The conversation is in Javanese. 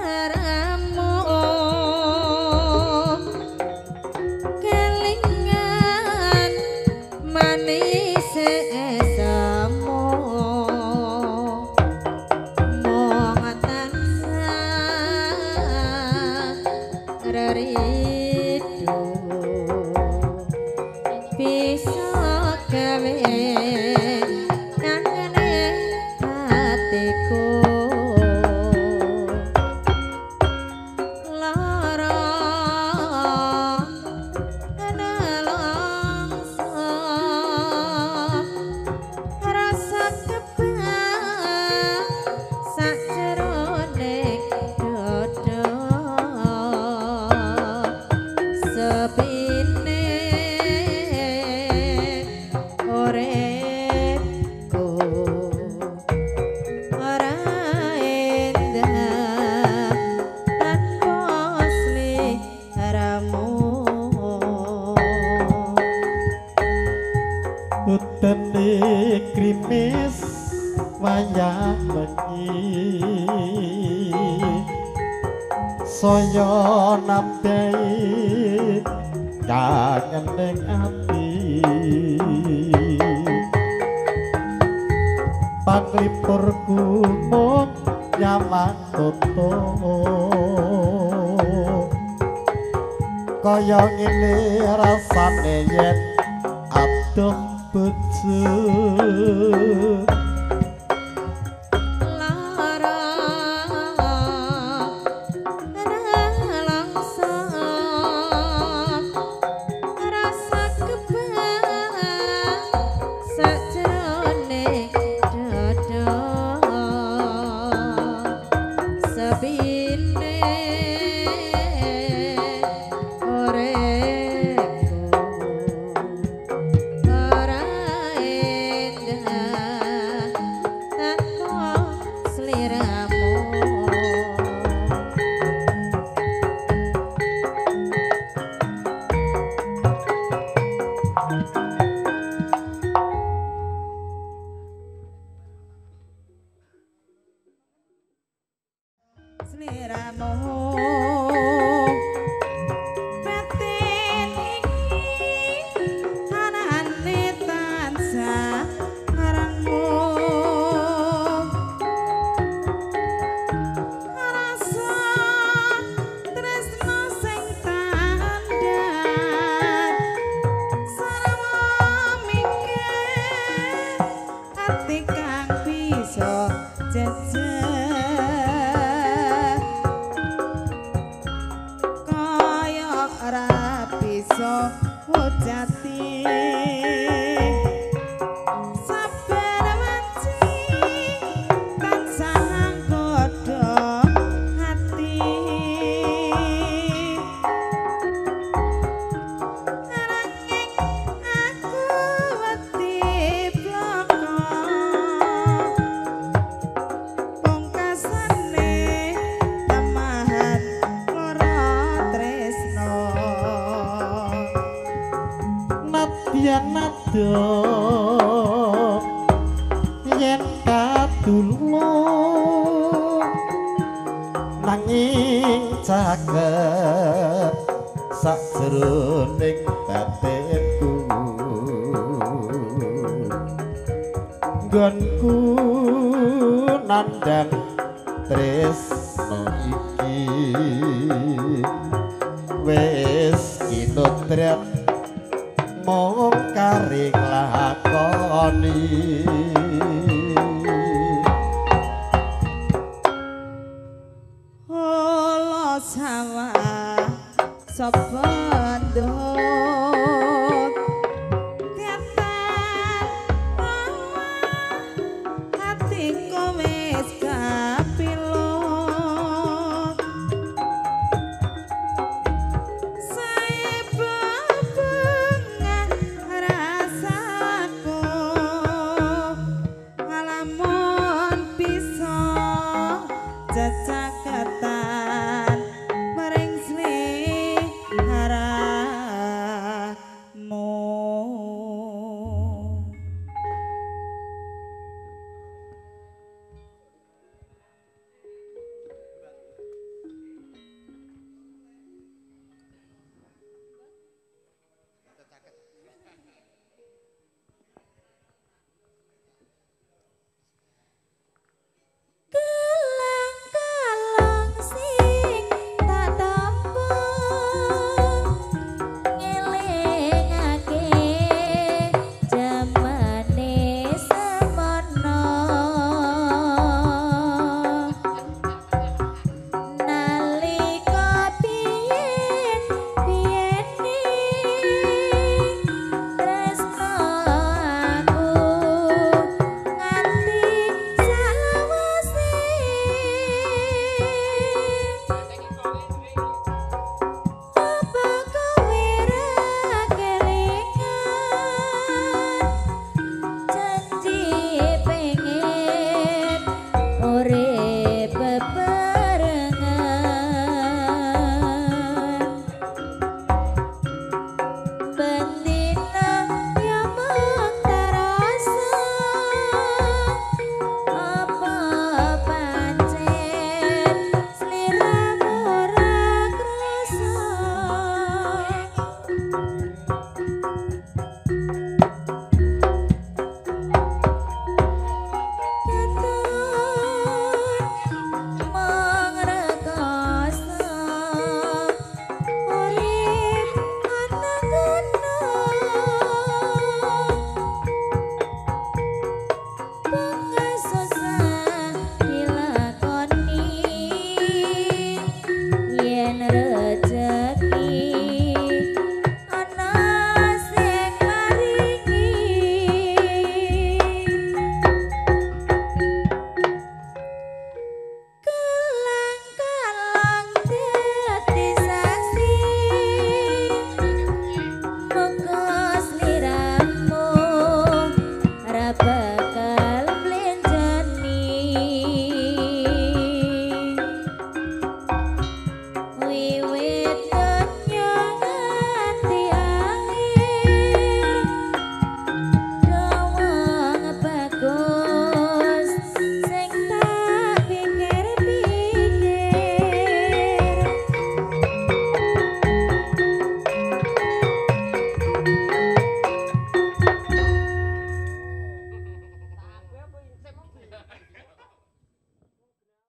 sliramu kelingan manis semu mung tansah reridu bisa gawe kangene atiku lara nelongso rasa kebak sakjerone dodo sepine uripku ora endah tanpa sliramu. Utene krimis wayah wengi saya nambahi kangen ning ati panglipurku mung nyaman toto kaya ngene rasane yen adoh bojo. Lara nelongso rasa kebak sakjerone dodo sepine uripku ora endah tanpa sliramu. Sliramu batin iki anane tansah aranmu rasa tresno sing tandhar sarwa mikir ati kang bisa jejeg kaya ora bisa wujati saben wanci tansah nggodha ati nanging aku wedi blaka pungkasane temahan lara tresno. Nadyan nado yen kadulung nanging cakep sakjroning batinku nggonku nandhang tresno iki wis kinodrat mung kari nglakoni. Holo sawah sapa ndut tiatan atiku wis kapilut sae bebungah rasaku lamun bisa jejeg.